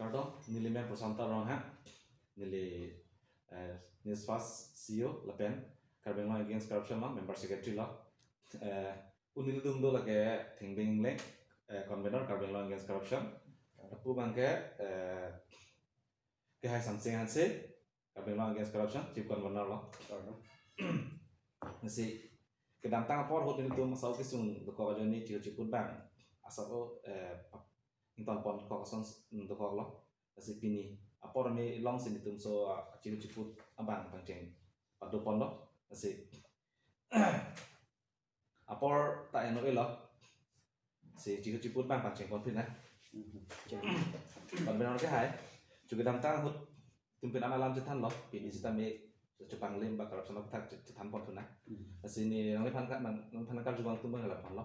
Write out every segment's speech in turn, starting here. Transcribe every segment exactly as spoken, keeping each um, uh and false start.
Kardom, neli men Prasanta Ronghang, neli eh, NISFAS C E O lapen Karbi Anglong Against Corruption lo, member secretary lo. Eh, un nelitum do lake Thengbing Engleng, eh, convener Karbi Anglong Against Corruption. Lapu abangke eh, Kehai Samsing Hanse, Karbi Anglong Against Corruption, chief convener lo. Lasi kedamtang apor ahut nelitum asau kesung dokok ajoine chihu chiput abang asap o eh, ingtonpon kok ason dokok lo. Lasi pini apor me longsi nelitum so ah, chihu chiput abang pangcheng padoponlo. Lasi apor ta eno elo. Si chihu chiput abang pangcheng ponpin na. Convener Kehai, chu kedamtang ahut nelitum pen an alam chethanlo, pini sitame chepanglim ba corruption aputhak che- chethan ponpin na. Lasi ne nangliphan ka nang nangliphan karjubang atum abang lapulo.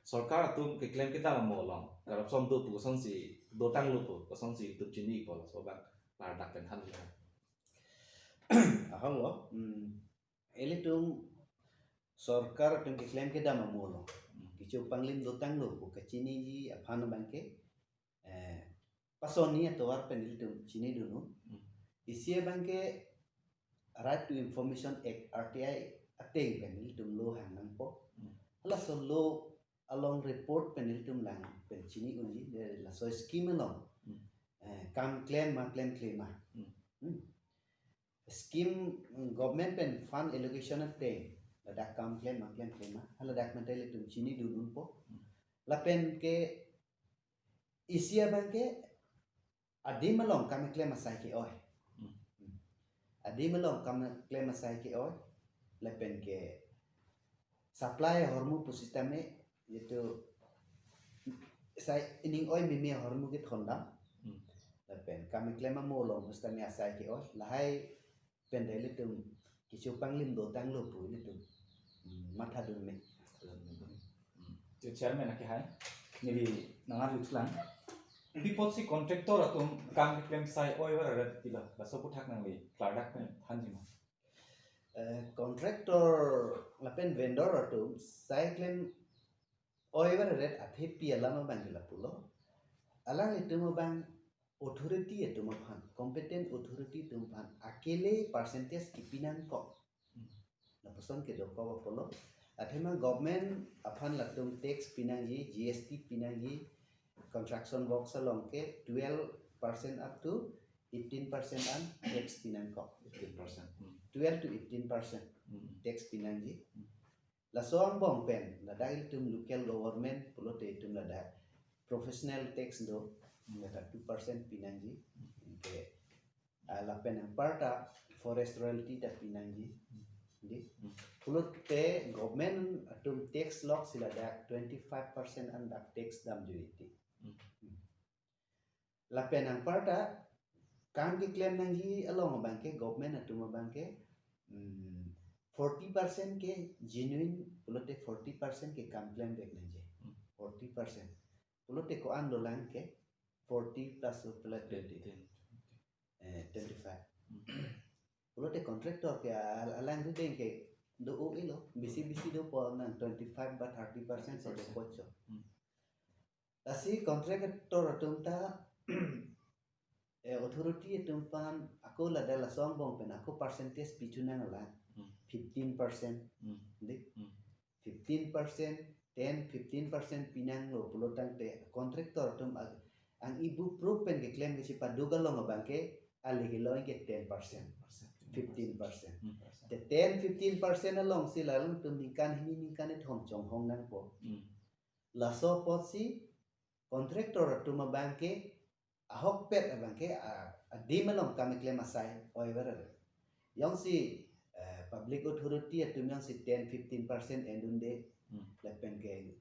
Sorkar atum keklem kedam amo along corruption do pu kosonsi dotanglo pu kosonsi itum chinipo, laso abang klardak pen than. Ahok lo, hmm, ilitum sorkar atum keklem kedam amo along kecho panglim dotanglo pu kachiniji aphan abangke eh, pasonni atovar pen ilitum chinidunnon. Hmm. Isi abangke Right to Information Act, R T I ateng pen ilitum law hang nangpo. Hmm. Halaso law along report pen ilitum lang pen chini unji, de laso scheme along. Hmm. Eh, kam klem ma klemkle ma. Hmm. Hmm. Scheme, mm, government pen fund allocation ateng ladak kam klem ma klemkle ma, haladak pen ta ilitum chinidunnunpo. Hmm. Lapen ke isi abangke adim along kam klem asai ke-oi. Hmm. Adim along kam klem asai ke-oi. Lapen ke supply ahormu pusitame, jitu sai ining oi meme ahormu kethondam. Hmm. Lapen kam klem amo along pusitame asai ke-oi. Lahai pen ta ilitum kecho panglim dotanglo pu ilitum, hmm, mathadun me. Hmm. Yo, Chairman Kehai, neli nangarju thulang. Pi apotsi contractor atum kam keklem sai oi vara ret tilo, laso aputhak nangli klardak pen thanji ma? Eh, contractor lapen vendor atum sai klem oi vara ret athe pi alam abang ke lapulo. Alanglitum abang authority atum aphan, competent authority atum aphan akele percentage kepi nangkok. Hmm. Lapuson kedokok apotlo. Athema government aphan latum tax pi nangji, G S T pi nangji, construction works along ke twelve percent up to eighteen percent an tax pi nangkok. Eighteen percent. Hmm. Twelve to eighteen percent. Hmm. Tax pi nangji. Hmm. Laso angbong pen ladak ilitum local government pulote itum ladak professional tax do, hmm, ladak two percent pi nangji. Hmm. Ke, ah, lapen anparta forest royalty ta pi nangji. Hmm. Di. Hmm. Pulote government atum tax loksi ladak twenty-five percent an dak tax damjui ti. Hmm. Hmm. Lapen anparta kam keklem nangji along abangke government atum abangke, mm, forty percent ke genuine pulote forty percent ke kam klemvek nangji. Hmm. Forty percent. Pulote ko-an dolang ke forty plus pulote twenty. Ten. Eh, twenty-five. Hmm. Pulote contractor ke al- alangri deng ke do-o elo, bisi bisi dopo nang twenty-five ba thirty percent si dopo cho. Hmm. Lasi contractor atum ta, eh, authority atum aphan ako ladak laso angbong pen ako percentage pichunang la. Hmm. Fifteen percent. Hmm. Di? Hmm. Fifteen percent, ten, fifteen percent pi nanglo pulo tangte contractor atum ag- ang ibu proof pen keklem kesi paduk along abangke ali kelong ke ten percent. Ten percent. Fifteen percent. Hmm. Te ten, fifteen percent alongsi latum ningkan hini ningkan kethom chonghong nangpo. Hmm. Laso apotsi contractor atum abangke ahokpet abangke a- adim along kam keklem asai oi vara. Jongsi, eh, public authority atum jongsi ten fifteen percent endunde, hmm, lapen ke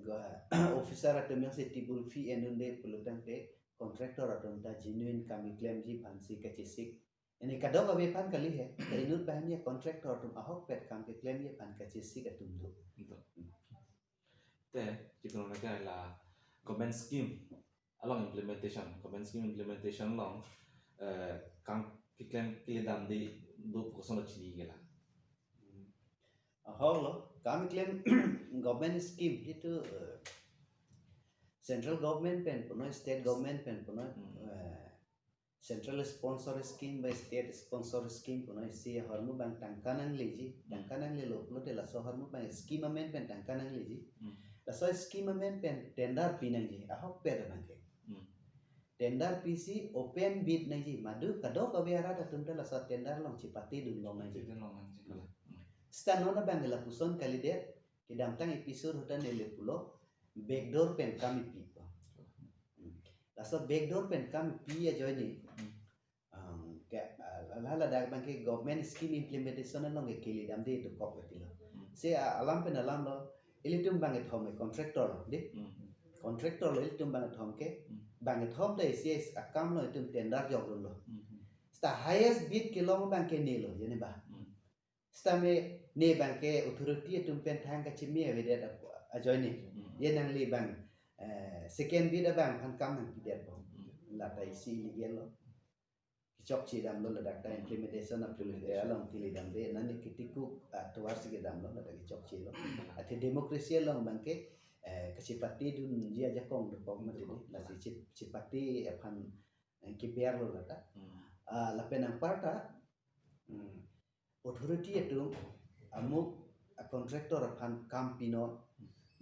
ga- officer atum jongsi table fee endunde pulo tangte contractor atum ta genuine kam keklemji aphansi kachesik. Ini kadokave aphan kali he, ke inut banghini a contractor atum ahokpet kam keklemji aphan kachesik atum do. Betul. Te, chipon lake la government scheme along implementation, government scheme implementation along, eh, kam keklem keledamde do pu kosonlo chinilo. Ahok lo, kam keklem government scheme itu, eh, Central government pen punoi, state government pen punoi, Hmm. eh, central sponsor scheme ba state sponsor scheme punoi, isi ahormu abang tangka nangleji, Hmm. tangka nanglelo pulote laso ahormu abang scheme amen pen tangka nangleji. Hmm. Laso scheme amen pen tender pi nangji, ahokpet abangke. Hmm. Tender pisi open bid nangji, madu kadokave arat atum ta laso tender along chipatedun long nangji. Chipatedun long nangji kalang. Hmm. Seta non abang lapuson kalidet, kedamtang episode ahut ta neli pulo, backdoor pen kam kipi po. Hmm. Laso backdoor pen kam kipi ajoine. Hmm. Um, ke, ah, hala ladak abangke government scheme implementation along ke kele damde dokok lo tilo. Hmm. Si, ah, alam pen alam lo, ilitum bangkethom ke contractor lo, de. Hmm. Contractor lo ilitum bangkethom ke, Hmm. bangkethom ta isi akam lo itum tender jokdunlo. Hmm. Seta highest bid kelong abangke ne lo, jene ba. Hmm. Seta me ne abangke authority atum pen thang kachimi avedet ap-, ajoine. Hmm. Ye nangli abang, eh, second bid abang aphan kam nangpidet po. Hmm. Lata isi illegal lo. Kechokche damlo ladak ta Hmm. implementation aphan Implementation. along kele damde, nani kitikuk, ah, tovar si kedamlo, ladak kechokche lo. Athe democracy along abangke, eh, kachipatedunji ajakong dokok mati de, lasi chip-, chipate aphan, eh, keber lo lata. Hmm. Ah, lapen anparta, hmm, authority atum amuk a contractor aphan kam pinon,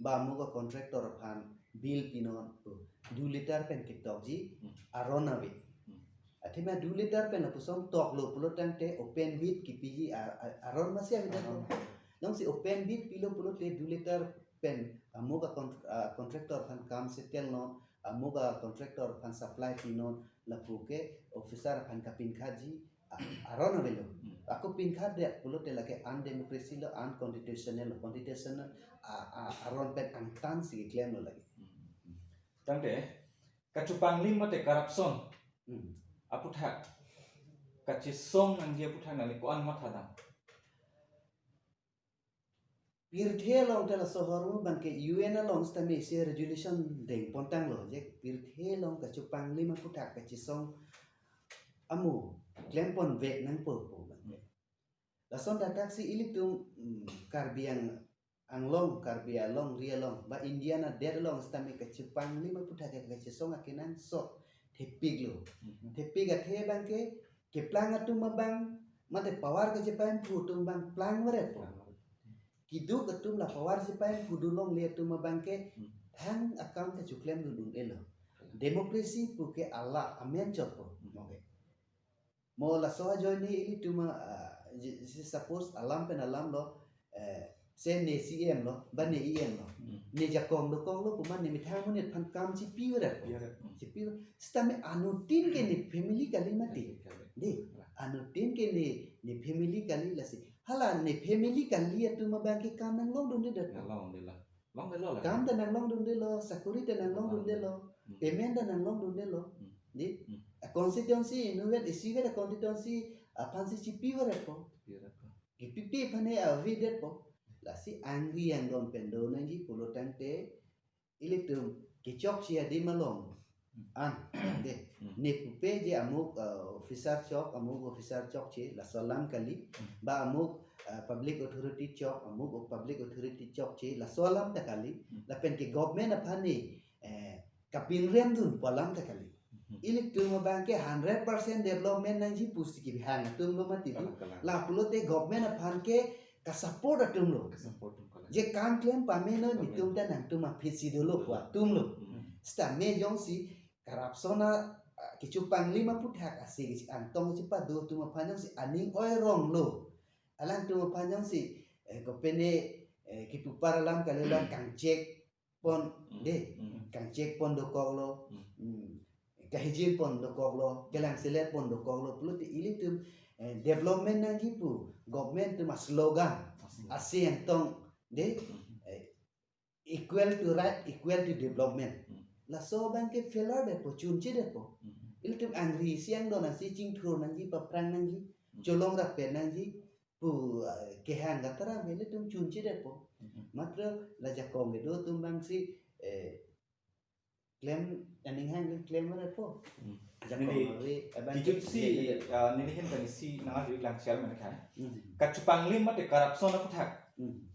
ba amuk a contractor aphan bill pinon, pu, duliter pen ketokji, Hmm. aron ave. Hmm. Athema duliter pen lapuson toklo pulo tangte open bid kipiji a, a, aron masi avedet lo. Aron. Jongsi open bid pilo pulote duliter pen amuk a con-, a contractor aphan kam settle non, amuk a contractor aphan supply pinon, lapu ke officer aphan kapinkhatji, a-, aron avelo. Hmm. Ako pinkhatdet pulote lake undemocracy lo, unconstitutional lo, constitutional, a, a, aron pen angtan si klemlo lake. Hmm. Tangte, kachupanglim mate corruption Hmm. aputhak, kachesong nangji aputhak nangli ko-an mathadam? Pirthe along ta laso ahormu abangke U N along sitame isi resolution dengpontanglo, je pirthe along kachupanglim aputhak kachesong amo klemponvek nangpo pu abangke. Lason dadak si ilitum, mm, Karbi Ang-, Anglong, Karbi alongri along, ba India nadet along sitame kachupanglim aputhak ke kachesong akenangsot thepiklo. Mhm. Thepik athe abangke keplang atum abang, mate power kachepaimpu atum abang plangverpo. Kiduk atum la power chepaimpu dun longle atum abangke Hmm. thang akam kacheklemdun un-elo. Democracy puke ala amen chotpo. Hmm. Okay. Mo laso ajoine ilitum, ah, ji-, ji-, suppose alam pen alam lo, eh, se ne C M lo, ba ne E M lo. Hmm. Ne jakong dokoklo, komat ne methang monit aphan kam chipiverpo. Piverpo. Chipi, sitame anuttin ke ne family kali mati. Family kali. De, anuttin ke ne, ne family kali lasi. Hala ne family kali atum abangke kam nanglongdundedet. Nanglongdunde la. Longdelo la. Kam ta nanglongdundelo, sakori ta nanglongdundelo, Hmm. payment ta nanglongdundelo. Hmm. De, Hmm. a constituency, inutvet, isivet a constituency aphansi chipiverpo. Piverpo. Kipipi aphan he avedetpo. Lasi angri angdon pen do nangji pulo tangte, ilitum kechokche adim along an, de, Hmm. ne pupe je amuk, uh, officer chok, amuk officer chokche, laso alam kali, Hmm. ba amuk, uh, public authority chok, amuk public authority chokche, laso alam ta kali, Hmm. lapen ke government aphan ne, eh, kapinremdun pu alam ta kali. Hmm. Ilitum abangke hundred percent development nangji pusi kehang atumlo mati tu. Kalang, kalang. La pulote government aphan ke kasupport atumlo. Kasupport atum kalang. Je kam klem pame non Pame. Netum ta nangtum aphi si dolo pu atumlo. Hmm. Sitame jongsi corruption a, a, kachupanglim aputhak ase kachingtong chipado atum aphan jongsi aning oi ronglo. Alangtum aphan jongsi, eh, kopine, eh, kepupar alam kali alam kangchek pon, Hmm. de, Hmm. kangchek pon dokoklo, Hmm. hmm, kahijin pon dokoklo, kelangselet pon dokoklo, pulote ilitum, eh, development nangji pu, government atum a slogan, Asing. Asing tong, de, Hmm. eh, equal to right, equal to development. Hmm. Laso abangke failure detpo, chunchedetpo. Hmm. Ilitum angri si angdon nangsi chingthur nangji, paphrang nangji, Hmm. cholong rapet nangji, pu, ah, kehang kataram ilitum chunchedetpo. Mhm. Matro la jakong kedo atum abangsi, eh, klem, aning hang klem detpo. Hmm. Jakong Neli, ave, abang kijut si, eh, ah, neli hin tani si nang aju lang sial mana kan. Hmm. Kachupanglim mate corruption aputhak. Hmm.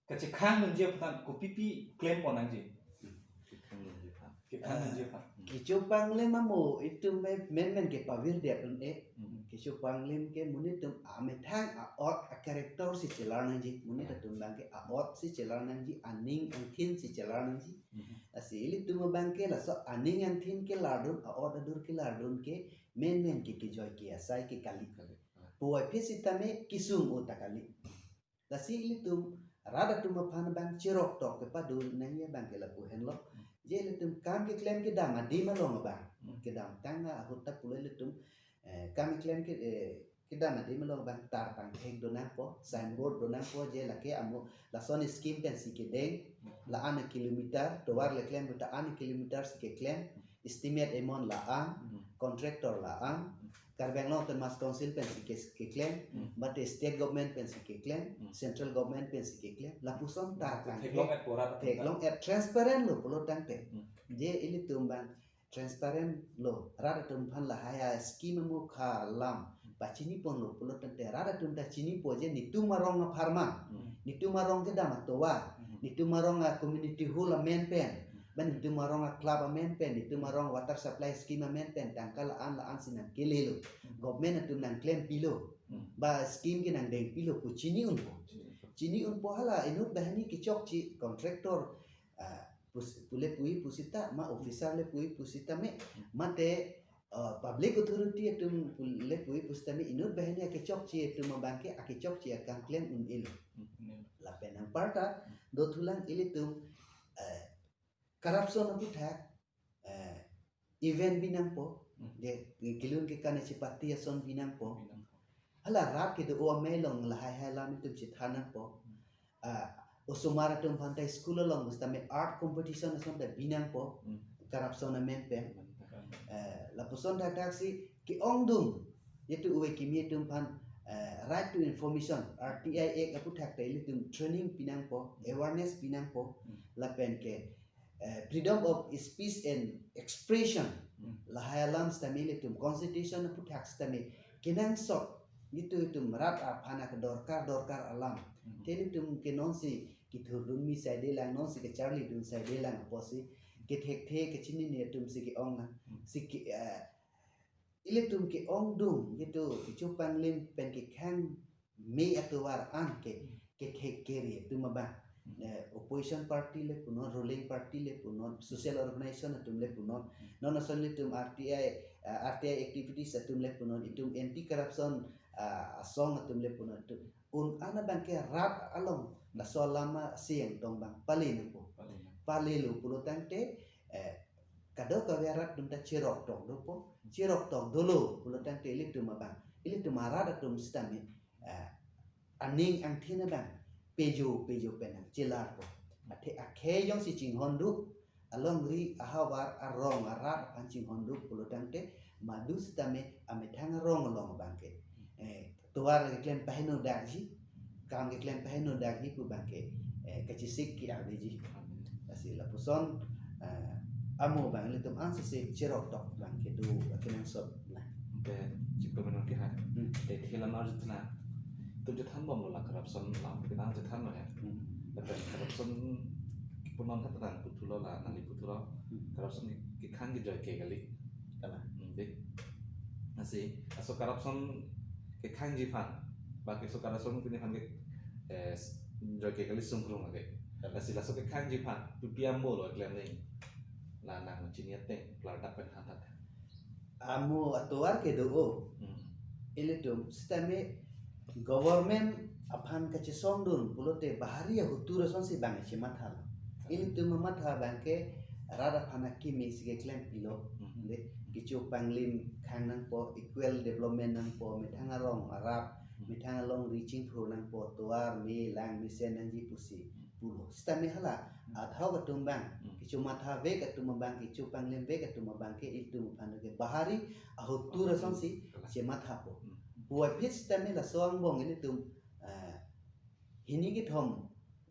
Kachekhangdunji aputhak kopipi klempon nangji. Hmm. Kachekhangdunji aputhak. Kekhan nangji aphan. Kecho panglim amo itum me menmen ke pavirdet un-e. Hmm. Kecho panglim ke monit atum amethang a-ot a-character si chelar nangji. Monit atum abang ke a-ot si chelar nangji, aning angthin si chelar nangji. Hmm. Lasi ilitum abang ke laso aning angthin kelardun, a-ot adur kelardun ke menmen ke kejoi ke asai ke kali. Kali. Puvoiphit sitame kesung-o ta kali. Lasi ilitum rat atum aphan abang cheroktok kepadun nangji abang ke lapu henlo. Hmm. Je ilitum kam keklem kedam adim along abang. Hmm. Kedamtang ahut ta pulo ilitum, eh, kam keklem ke, eh, kedam adim along abang tar pangthek do nangpo, signboard do nangpo, je lake amo lason scheme pensi kedeng, Hmm. la-an kilometer, tovar le klem puta an kilometer si keklem, Hmm. estimate amount la-an, Hmm. contractor la-an, Hmm. Karbi Anglong Autonomous Council pensi ke-, keklem, Hmm. mate state government pensi keklem, Hmm. central government pensi keklem, lapuson tar Hmm. pangthek. Theklong et pora ta theklong et transparent lo pulo tangte. Hmm. Je ilitum abang transparent lo, rat atum aphan lahai a-scheme amukha alam pachini ponlo pulo tangte, rat atum ta chinipo je netum arong apharman, Hmm. netum arong kedam atovar, Hmm. netum arong a-community hall amen pen, Hmm. ba netum arong a-club amen pen, netum arong water supply scheme amen pen tangka la-an la-an si nangkelelo. Hmm. Government atum nangklempilo. Hmm. Ba scheme ke nangdengpilo pu chini unpo. Chini unpo. Chini unpo hala inut banghini kechokche contractor, ah, pus-, pule puvoiphit sita ma officer le puvoiphit sitame, Hmm. mate, ah, public authority atum pule puvoiphit sitame inut banghini akechokche atum abang ke akechokche akam klem un-elo. Hmm. Lapen anparta, Hmm. dothulang ilitum, eh, corruption aputhak, eh, event bi nangpo, Hmm. je kelun kekan chepate ason bi nangpo. Bi nangpo. Hala rat kedo-o amei along lahai hai alam itum chethan nangpo. Hmm. Ah, osomar atum aphan ta school along pusitame art competition ason ta bi nangpo. Hmm. Corruption amen pen. Hmm. Eh, lapuson thakthak si ke-ongdung, jitu ove kimi atum aphan, eh, right to information, R T I Act aputhak ta ilitum training pi nangpo, Hmm. awareness pi nangpo, Hmm. lapen ke, eh, freedom of speech and expression. Hmm. Lahai alam sitame ilitum constitution aputhak sitame kenangsot, jitu itum rat aphan akadorkar dorkar alam. Hmm. Te ilitum ke nonsi kethurdun mi saide lang, nonsi kacharlidun saide lang apotsi kethekthe kachinine atum si ke-ong lang. Hmm. Si ke, eh, ilitum ke-ongdung jitu kecho panglim pen kekhang me atovar an ke, Hmm. kethek kere atum abang. Hmm. Eh, opposition party le punon, ruling party le punon, social organization atum le punon. Hmm. Non ason ilitum R T I, eh, R T I activities atum le punon, itum anti corruption, ah, asong atum le punon. Itum un-an abang ke rat along laso alam aseng tong abang pale nangpo. Pale nang. Palelo pulo tangte, eh, kadokave arat atum ta cheroktok dopo, cheroktok dolo pulo tangte ilitum abang, ilitum arat atum sitame, eh, aning angthin abang pejo pejo pen nangchelarpo. Athe akhei jongsi chinghonduk, alongri ahavar arong arat aphan chinghonduk pulo tangte, madu sitame amethang arong along abang ke, eh, tovar keklem paheno dakji, kam keklem paheno dakji pu abang ke, eh, kachesik ke-arveji. Lasi lapuson, eh, amo abang ilitum ansose cheroktok abang kedo akenangsot. Nah. Te chiklo menor ke ha. Hmm. Te thela mar jutna. Tu juthan bomlo la corruption lam kita juthan lo ya. Hmm. Te corruption punon hat tang puthulo la nangli puthulo. Hmm. Corruption ke, kekhang kejoi ke kali. Kalang. Hmm, dei. Lasi, laso corruption kekhangji aphan, ba ke laso corruption pini aphan ke, eh, s-, joi ke kali sungkrung ake. Kalang. Lasi laso kekhangji aphan, pi pi amo lo klem nangji. La nangchini ateng, klardak pen than than. Amo atovar kedo-o. Hmm. Ilitum sitame government aphan kachesongdun pulote bahari ahotur asonsi bang chematha lo. Ilitum amatha abang ke rat aphan akimi si keklempilo. Hmm. Dei, kecho panglim khang nangpo, equal development nangpo, methang arong arat, Hmm. methang alongri chingthur nangpo, tovar me lang mesen nangji pusi Hmm. pulo. Sitame hala, Hmm. adhok atum abang, Hmm. kecho matha vek atum abang, kecho panglim vek atum abang ke ilitum aphan ke bahari ahotur asonsi Kalang. chemathapo. Hmm. Puvoiphit sitame laso angbong ilitum, eh, hini kethom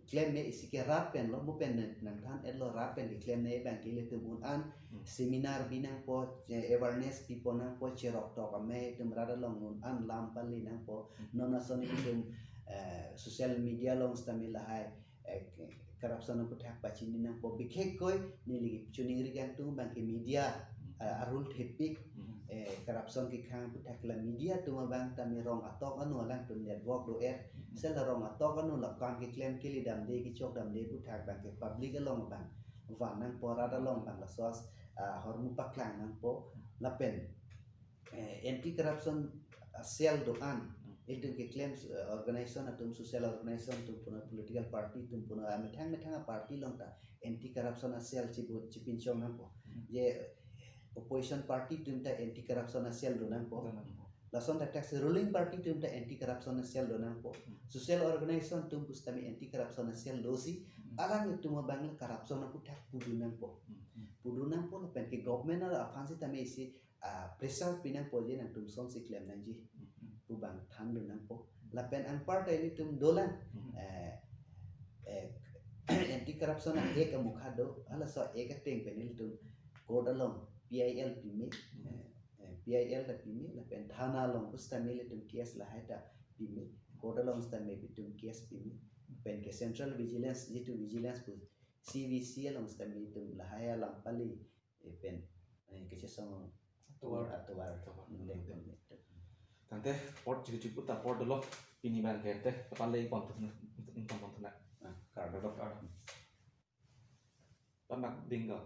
klem me isi ke rat pen lo, mo pen nangthan-et lo, rat pen keklem nangji abang ke ilitum un-an Hmm. seminar bi nangpo, eh, awareness pi pon nangpo, cheroktok amei atum rat along un-an lam pale nangpo, Hmm. non ason ilitum, eh, social media along sitame lahai, eh, corruption aputhak pachini nangpo, bikhekkoi neli choningri kangtung abang ke media, ah, arul thepik, eh, corruption kekhang aputhak la media atum abang tame rong atok ano alangtum network do-er, sel rong atok ano la kam keklem kele damde kechok damde aputhak abang ke public along abang van nangpo, rat along abang laso as, ah, ahormu paklang nangpo, lapen eh, anti corruption, ah, cell do-an, itum keklem, eh, organization atum, social organization atum punon, political party atum punon, ah, methang methang a party along ta anti corruption a cell chibu chipinchong nangpo. Je opposition party atum ta anti corruption a cell do nangpo. Do nangpo. Lason thakthak si ruling party atum ta anti corruption a cell do nangpo. Social organization atum pusitame anti corruption a cell dosi, alanglitum abang la corruption aputhak pudun nangpo. Pudun nangpo lapen ke government aphan sitame isi, ah, pressure pi nangpo je nangtum sonsi klem nangji pu abang thandun nangpo. Lapen anparta ilitum dolang, eh, eh, anti corruption a act amukha do, halaso act ateng pen ilitum court along P I L pime, eh, eh, P I L ta pime, lapen thana along pusitame ilitum case lahai ta pime, court along sitame itum case pime, pen ke central vigilance, jitu vigilance pu C V C along sitame itum lahai alam pali, eh, pen, eh, kechesong atovar. Atovar. Atovar. Tangte apor chiku chiku ta apor dolo, pini abang ke te kapale pon tu, pon tu na. Ah, kardom. Panak dingga.